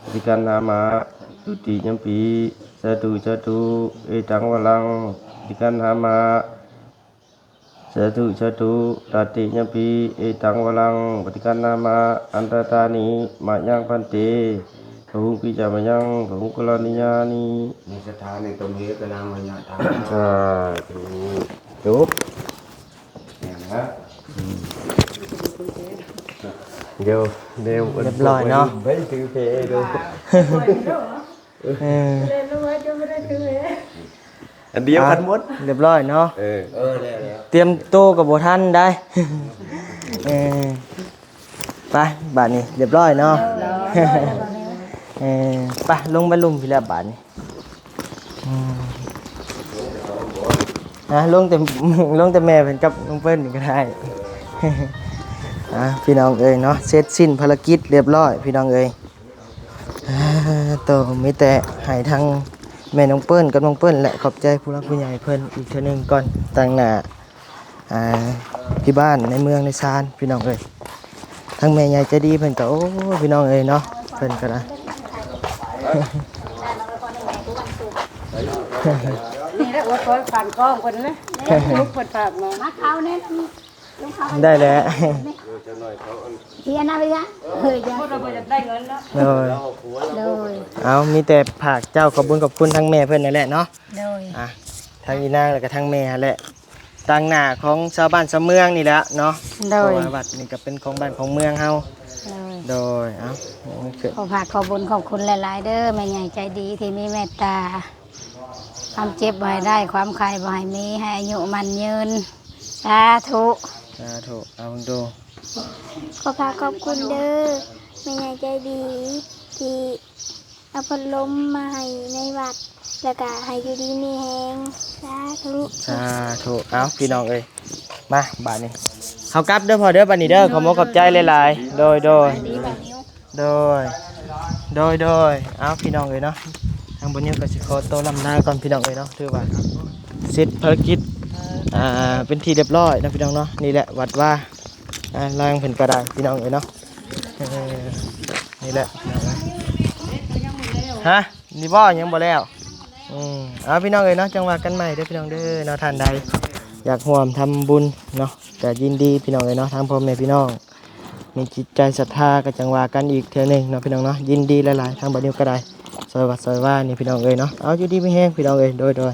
ປະຕິກະນາມາ ທຸຕິຍຳປີ ສາທຸ ສາທຸ ເອຕັງ ວະລັງ ປະຕິກະນາມາ ສາທຸ ສາທຸ ຕະຕິຍຳປີ ເອຕັງ ວະລັງ ປະຕິກະນາມາ ອັນຕະຕານິ ມະຍັງ ພັນເຕ ພະຫຸກິຈະມະຍັງ ພະຫຸກະລານິຍານິ ມີສັດທາໃນຕົນເຮກະລັງ ວະຍະທາ ສາທຸ ຈົບ ແມ່ນແລ້ວ ອືມ ດຽວ ດຽວ ຮຽບຮ້ອຍເນາະ ໄປຖືເພໂດ ເອີ ເອີ ອັນດຽວກັນໝົດ ຮຽບຮ້ອຍເນາະ ເອີ ເອີ ແລ້ວ ຕຽມໂຕກໍບໍ່ທັນໄດ໋ ເອີ ໄປ ບາດນີ້ຮຽບຮ້ອຍເນາະ ເອີ ໄປ ລົງໄປລຸ່ມພີ້ແລ້ວບາດນີ້ ອືມ ຮະ ລົງແຕ່ ລົງແຕ່ແມ່ເພິ່ນກັບນ້ອງເພິ່ນກໍໄດ້ ໄປ ອ່າ ພີ່ນ້ອງເອີຍເນາະ ເສັດສິ້ນພາລະກິດລຽບລ້ອຍ ພີ່ນ້ອງເອີຍ. ອ່າ ໂຕ ມີແຕ່ໃຫ້ທາງແມ່ນ້ອງເປີ້ນກັບນ້ອງເປີ້ນ ແລະ ຂອບໃຈຜູ້ຫຼັກຜູ້ໃຫຍ່ເພິ່ນອີກເທື່ອໜຶ່ງກ່ອນ ຕາງໜ້າ ອ່າ ທີ່ບ້ານໃນເມືອງໃນຊານ ພີ່ນ້ອງເອີຍ. ທາງແມ່ໃຫຍ່ໃຈດີເພິ່ນກໍ ໂອ້ ພີ່ນ້ອງເອີຍເນາະ ເພິ່ນກໍໄດ້ ນີ້ແຫຼະ ອວຍພອນຜ່ານກ້ອງເພິ່ນນະ ລູກເພິ່ນຝາກມາ ມາເຂົ້າແນ່ ໄດ້ແລ້ວ ເຮັດນະ ເອີຍ ບໍ່ໄດ້ ບໍ່ຢາກໄດ້ເງິນເນາະ ໂດຍ ໂດຍ ເອົາ ມີແຕ່ຝາກເຈົ້າຂອບບຸນຂອບຄຸນທາງແມ່ເພິ່ນນັ້ນແຫຼະເນາະ ໂດຍ ອ່ະ ທາງອີນາງ ແລ້ວກໍທາງແມ່ຫັ້ນແຫຼະ ຕາງໜ້າຂອງຊາວບ້ານຊາວເມືອງນີ້ແຫຼະເນາະ ໂດຍ ເພາະວ່າວັດນີ້ກໍເປັນຂອງບ້ານຂອງເມືອງເຮົາ ໂດຍ ໂດຍ ເອົາ ຂໍຝາກຂອບບຸນຂອບຄຸນຫຼາຍໆເດີ ແມ່ໃຫຍ່ໃຈດີທີ່ມີເມດຕາ ຄວາມເຈັບບໍ່ໃຫ້ໄດ້ ຄວາມໄຂ້ບໍ່ໃຫ້ມີ ໃຫ້ອາຍຸໝັ້ນຍືນ ສາທຸ ສາທຸ ເອົາເບິ່ງດູ ຂໍຝາກຂອບຄຸນເດີ ແມ່ໃຫຍ່ໃຈດີທີ່ເອົາພັດລົມມາໃຫ້ໃນວັດ ແລ້ວກະໃຫ້ຢູ່ດີມີແຮງ ສາທຸ ສາທຸ ເອົາ ພີ່ນ້ອງເອີຍ ມາບາດນີ້ ເຮົາກັບເດີພໍ່ເດີ ບາດນີ້ເດີ ຂອບມຸກຂອບໃຈຫຼາຍໆ ໂດຍ ໂດຍ ໂດຍ ໂດຍ ໂດຍ ເອົາ ພີ່ນ້ອງເອີຍເນາະ ທາງບ່າວນິວກໍຊິຂໍຕົວລ່ຳລາກ່ອນ ພີ່ນ້ອງເອີຍເນາະ ຖືວ່າເສັດພາລະກິດ ອ່າ ເປັນທີ່ລຽບລ້ອຍເນາະ ພີ່ນ້ອງເນາະ ນີ້ແຫຼະວັດວາ ອ່າ ລາງເພິ່ນກໍໄດ້ ພີ່ນ້ອງເອີຍເນາະ ເອີ ນີ້ແຫຼະ ຮະ ນີ້ບໍ່ ຍັງບໍ່ແລ້ວ ອືມ ເອົາ ພີ່ນ້ອງເອີຍເນາະ ຈັ່ງວ່າກັນໃໝ່ເດີ ພີ່ນ້ອງເດີເນາະ ທ່ານໃດຢາກຮ່ວມທຳບຸນເນາະ ກໍຍິນດີ ພີ່ນ້ອງເອີຍເນາະ ທາງພໍ່ແມ່ພີ່ນ້ອງ ມີຈິດໃຈສັດທາກໍຈັ່ງວ່າກັນອີກເທື່ອໜຶ່ງເນາະ ພີ່ນ້ອງເນາະ ຍິນດີຫຼາຍໆ ທາງບ່າວນິວກໍໄດ້ ຊ່ອຍວັດຊ່ອຍວານີ້ ພີ່ນ້ອງເອີຍເນາະ ເອົາ ຢູ່ດີມີແຮງ ພີ່ນ້ອງເອີຍ ໂດຍ ໂດຍ.